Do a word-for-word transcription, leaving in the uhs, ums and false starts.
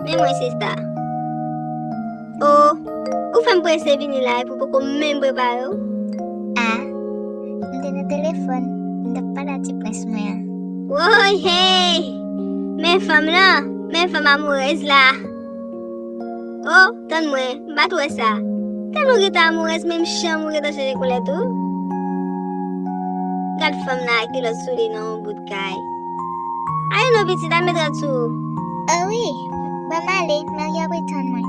Men mwen, sista. O, ou fè m prese vini la epi w poko menm prepare w. A, m te nan telefòn, m t ap pale a ti prens mwen an. Woy, hey! Men fanm lan, men fanm amourèz la. O, tann mwen, m pa t wè sa. Tèlman w gentan amourèz, menm chanm ou gentan chanje koulè tou. Gad fanm nan ak kilòt sou li nan yon bout kay. Ayo non pitit, al met rad sou ou. O wi, ban m ale, Mario ap ret tann mwen.